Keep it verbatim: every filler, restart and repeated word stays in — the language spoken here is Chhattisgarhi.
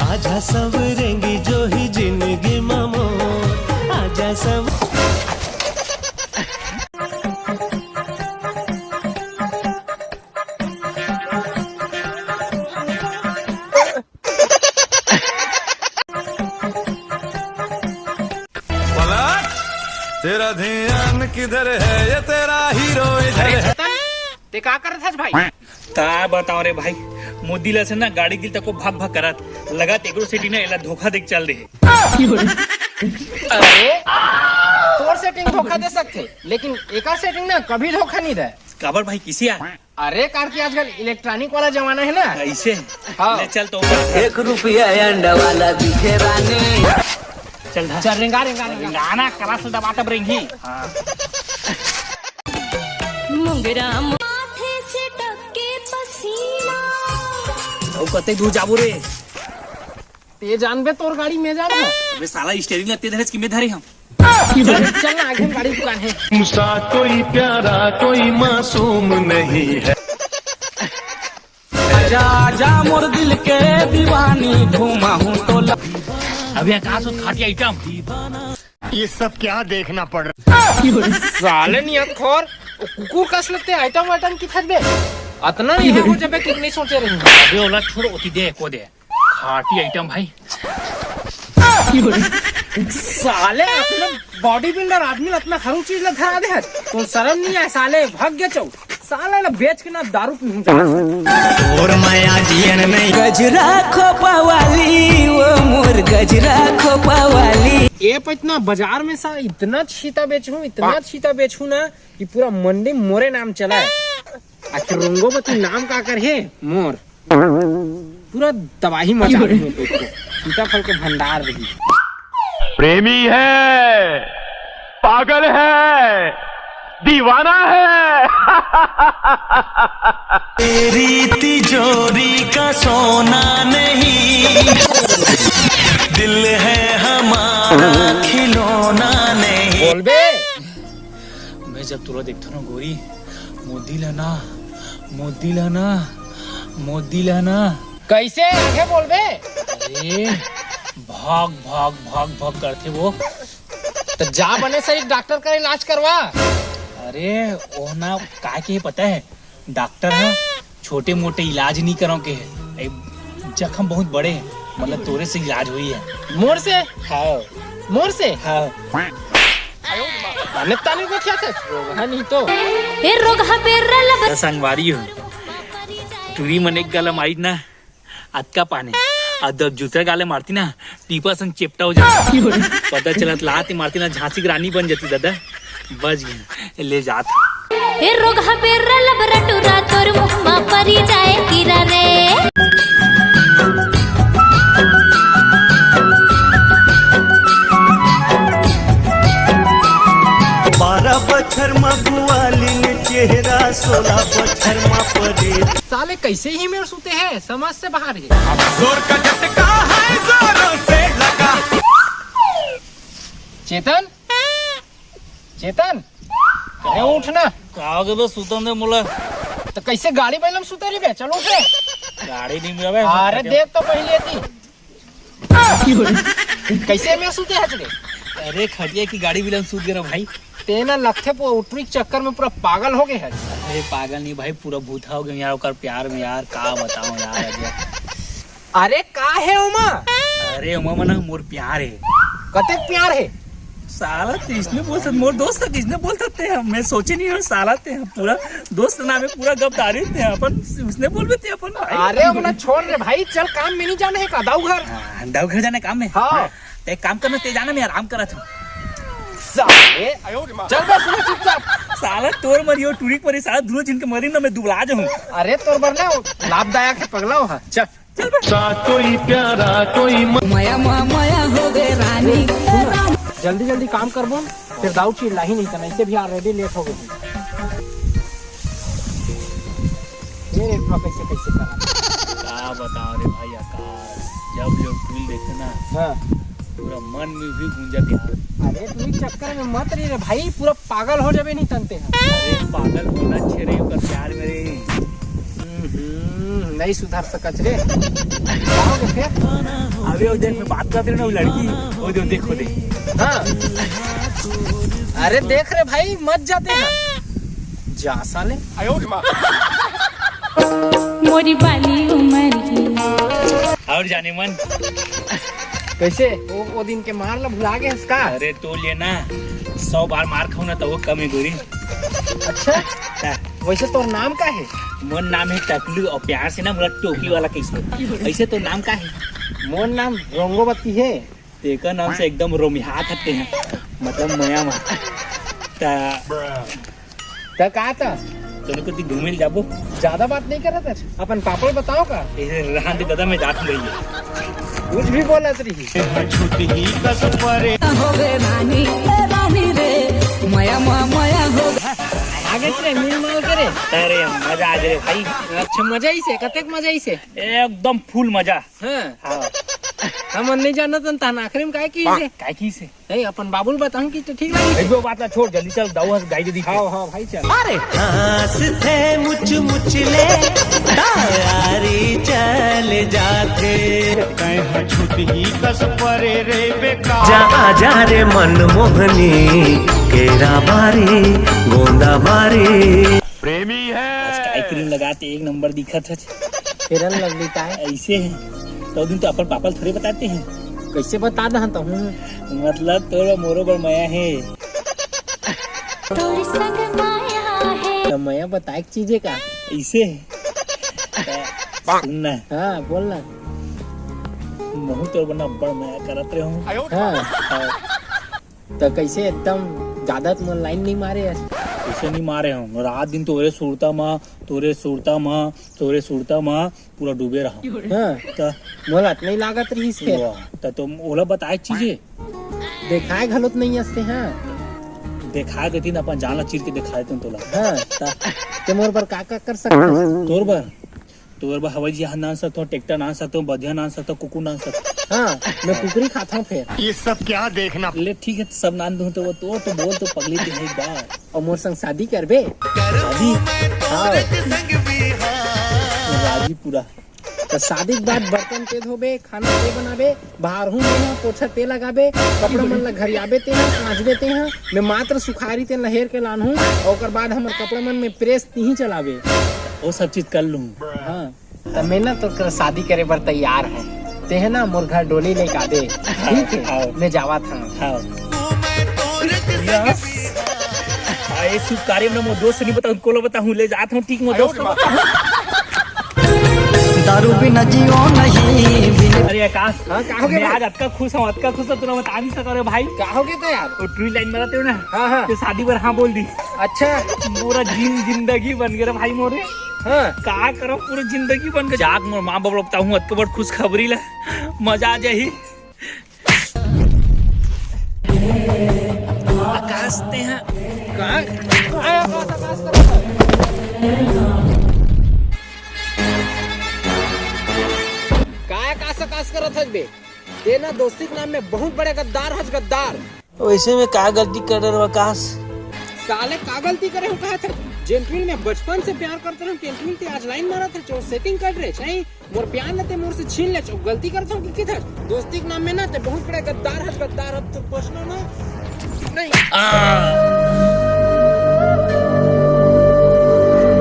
आजा सब रेंगी जो ही जिंदगी मामो, आजा सब। पलट, तेरा ध्यान किधर है? ये तेरा हीरो इधर है। चेतन, ते का करत हस भाई? का बताओ रे भाई, मोदी ला से ना गाड़ी दिल तको भक भक करत लगा, तेकरो सेटिंग ना एला धोखा देके चल दे। अरे, तोर सेटिंग धोखा दे सकथे, लेकिन एकर सेटिंग ना कभी धोखा नहीं दे। काबर भाई, किसी आ? अरे, कार की आजकल इलेक्ट्रॉनिक वाला जमाना है ना। ऐसे? हाँ। ले चल तो। एक रुपया अंडा वाला दिखे रानी। चल धा। चल, रेंगा, रेंगा, रेंगा। गाना करा से दबातब रेंगी। हाँ। मुंगरा माथे से टपके पसीना। अउ कते दूर जाबो रे? ते जानबे तोर गाड़ी में जाना। अबे साला, स्टीयरिंग ला ते धरेच कि मैं धरे हूँ? चल, चल ना, आगे हम गाड़ी दुकान है। सा कोई प्यारा कोई मासूम नहीं है। आजा, आजा मोर दिल के दीवानी, घुमाहूं तो ल- अबे का सुत खाटी आइटम? ये सब क्या देखना पड़ रहा है? साले नियत खोर, वो कुकुर कस लगते आइटम वाइटम की थक बे। अतना नहीं है वो जब कि नहीं सोचे रही। अबे ओला छोड़, ओती दे, को दे। खाटी आइटम भाई। साले अपना बॉडी बिल्डर आदमी ला अतना खरू चीज ला धरा दे है। तो शर्म नहीं आए साले, भाग गया चौ। साला ला बेच के ना दारू पीहूं जा। और माया जियन नहीं। गजरा खोपा वाली, वो मोर गजरा खोपा वाली। ये पे इतना बाजार में सा इतना छीता बेचूं, इतना छीता बेचूं ना कि पूरा मंडी मोरे नाम चला है। आखिर रोंगोबती नाम का कर है मोर? पूरा तबाही मचा रही है। सीताफल के भंडार रही। प्रेमी है, पागल है, दीवाना है। तेरी तिजोरी का सोना नहीं, दिल है हमारा खिलौना नहीं। बोलबे। मैं जब तोला देखथों ना गोरी, मोदी ला ना, मोदी ला ना, मोदी ला ना। कैसे आगे बोलबे? अरे, भाग, भाग, भाग, भाग करथे वो। तो जा बने सर, एक डॉक्टर का इलाज करवा। अरे, वो ना, का के पता है, डॉक्टर ह छोटे मोटे इलाज नहीं करव के है। ए, जख्म बहुत बड़े हैं, मतलब तोरे से इलाज हुई है। मोर से? हाँ। मोर से? हाँ। अने तानी को क्या था? रोगहा नहीं तो। ए रोगहा बेर्रा लब- संगवारी हो। टूरी मन एक गला मारी ना, अतका पानी। अब जब दूसरा गाले मारती ना, टीपा संग चेपटा हो जाता। पता चलत लात ही मारती ना, झांसी की रानी बन जाती दादा। बच गया, ले जात। ए रोगहा बेर्रा लबरा टूरा तोर मुंह मा परी जाए कीरा रे। बारह बछर मा बुआलिन चेहरा, सोलह बछर मा परे। साले कैसे ही मेर सुते हैं, समझ से बाहर है। जोर का झटका है, जोरों से लगा। चेतन, चेतन, अरे उठ ना। का हो गए बे, सुतन दे मोला। तो कैसे गाड़ी बैलम सुते रही बे? चल उठ रे। गाड़ी नहीं मिला बे। अरे देख तो पहले थी। कैसे में सुते है रे? अरे खटिया की गाड़ी बिलन सूत गए ना भाई। तेना लगथे पूरा उठरी के चक्कर में पूरा पागल हो गए है। अरे पागल नहीं भाई, पूरा भूथा हो गए यार, ओकर प्यार में यार, का बताऊं यार। अरे अरे का है ओमा? अरे ओमा मना मोर प्यार है। कतेक प्यार है? साला ते इसने बोल सकते, मोर दोस्त तक इसने बोल सकते हैं। मैं सोचे नहीं हूँ साला ते हम पूरा दोस्त नाम है, पूरा गपदारी थे अपन, उसने बोल देते अपन भाई। अरे ओमला छोड़ रे भाई, चल काम में नहीं जाना है का? दाऊ घर। हाँ, दाऊ घर जाने काम में। हाँ। ते एक काम करना, ते जाना, मैं आराम करा था। साले, चल बस तू चुपचाप। साला तोर मरियो टूरी के मरी, साला दूनो झिन के मरी ना, मैं दुबला जाऊँ। अरे तोर बर ना लाभदायक है पगला हो। हाँ, चल। सा कोई प्यारा कोई म- मया मया मया हो गए रानी। जल्दी जल्दी काम करबो, फिर दाऊ चिल्लाही नहीं तो, नहीं से भी already late हो गए। ये रेट में कैसे कैसे करा? का बताओ रे भाई आकाश, जब लोग टूरी देखे ना, हाँ। पूरा मन में भी गूंजा बिहार। अरे तू चक्कर में मत रही रे भाई, पूरा पागल हो जाबे नहीं तनते हैं। अरे पागल होना छे रे, ओकर प्यार में रे। हम्म। हम्म, नहीं सुधार सकत रे। का होगे फेर? अबे वो देख, मैं बात करत रहे ना, वो लड़की, वो दे, देखो दे। हाँ। अरे देख रे भाई, मत जाते ना। जा साले। मोरी बाली उमर ही। और जाने मन। कैसे? वो, वो दिन के मार ला भुला गे हस का? अरे तो ले ना, सौ बार मार खाऊ ना तो वो कम है गोरी। अच्छा? हाँ। वैसे तोर नाम का है? मोर नाम है टकलू और प्यार से ना मोला टोपी वाला कहिथे। ऐसे तोर नाम का है? मोर नाम रोंगोबत्ती है। तेकर नाम से एकदम रोमिहात हते हैं, मतलब मया मा। ता त का था? तोने कति घूमे ले जाबो? ज्यादा बात नहीं करत है, अपन पापा ल बताओ का? ए, रहन दे दादा, मैं जात हूँ भैया। कुछ भी बोलत रही। छुटही कस परे। हो गे रानी, ए रानी रे, मया मा मया हो गे। आगे से मिल माल करे। अरे मजा आ गया भाई। अच्छा, मजा ही से, कतेक मजा ही से? एकदम फुल मजा। हाँ। हाँ। हम नहीं जानत हन, तहन आखिरी में काय की से? काय की से? ए, अपन बाबू ल बताहूँ कि तो ठीक लगी। एक दो बात ला छोड़, जल्दी चल, दाऊ हस गाय दे दी। हाँ, हाँ, भाई चल। अरे हंसते मुच मुच ले, दायारी चल जाते। कहीं छुटही कस परे रे बेकार। जा जा रे मनमोहनी, केरा बारी, गोंदा बारी। प्रेमी है। आज काय क्रीम लगाते, एक नंबर दिखत है। फेयर एंड लवली का है? ऐसे है। तो दिन तो अपन पापा ल थोड़े बताते हैं। कैसे बता दहन तहूँ? मतलब तोर मोरो बर मया है। तोर संग माया है। तो मया बताए के चीजे का? ऐसे है। तो सुन ना। हाँ, बोल ना। महू तोर बर ना बड़ मया करत रहे हूँ। हाँ। हाँ। त कैसे एकदम ज्यादा तुमन लाइन नहीं मारे यार? कैसे नहीं मारे हम? रात दिन तोरे सुरता मा, तोरे सुरता मा, तोरे सुरता मा पूरा डूबे रहा। हाँ। त मोला त नहीं लागत रहिस हे। वाह, त तुम ओला बताए चीजे। देखाए घलो त नहीं असते, हाँ। देखाए देती ना, अपन जान ला चीर के देखा देते तोला। हाँ, त ते मोर बर का का कर सकत हस? तोर बर तोर बर हवाई जहाज ना आन सकथों, ट्रैक्टर ना आन सकथों, बधिया ना आन सकथों, कुकुर ना आन सकथों। हाँ, मैं कुकरी खाता हूँ फेर। ये सब क्या देखना? ले ठीक है, सब नान दूँ तो वो तो, तो बोल तो पगली तो है एक बार। और मोर संग शादी करबे? शादी? हाँ। राजी पूरा। तो शादी के बाद बर्तन ते धोबे, खाना ते बनाबे, बहारहूँ मैं हा, पोछा ते लगाबे, कपड़ा मन ला घरियाबे ते हा, कांचबे ते हा, मैं मात्र सुखारी तेन ला हेर के लानहूँ, और ओकर बाद हमर कपड़ा मन में प्रेस तिही चलाबे। वो सब चीज कर लूँ। हाँ, त मैं ना तो शादी करे बर तैयार है, ते है ना मोर घर डोली लेके आबे, ठीक है? हाँ। मैं जावत हूँ। हाँ। यस। आ, ये शुभ कार्य में मोर दोस्त नहीं बताऊँ, कोला बताऊँ, ले जात हूँ, ठीक, मोर दोस्त को बताऊँ। दारू बिना जियो नहीं बिन। अरे आकाश, हाँ, का हो गया मैं भाई? आज अतका खुश हूँ, अतका खुश हूँ, तोला बता नहीं सको रे भाई। का हो गया था यार? वो ट्री लाइन मारत रहे हो ना, हाँ, हाँ। तो शादी बर हाँ बोल दी। अच्छा। पूरा जिन-, जिंदगी बन गया रे भाई मोरे। हाँ। का करव, पूरी जिंदगी बन गया। जाके मोर माँ बाप ला बताहूँ, अतका बड़ खुशखबरी ला, मजा आ जाही। आकाश ते हैं। का? का आकाश, आकाश करत हस बे? ते ना दोस्ती के नाम में बहुत बड़े गद्दार हस, गद्दार। वैसे मैं का गलती कर रहे आकाश? साले का गलती करे हो कहा था? जेन फील्ड में बचपन से प्यार करते रहे, तेन फील्ड ते आज लाइन मारा था, जो सेटिंग कर रहे, सही? मोर प्यार न ते मोर से छीन ले, जो गलती करता हूँ कि किधर? दोस्ती के नाम में ना ते बहुत बड़ा गद्दार है, गद्दार है, तो बचना ना। नहीं।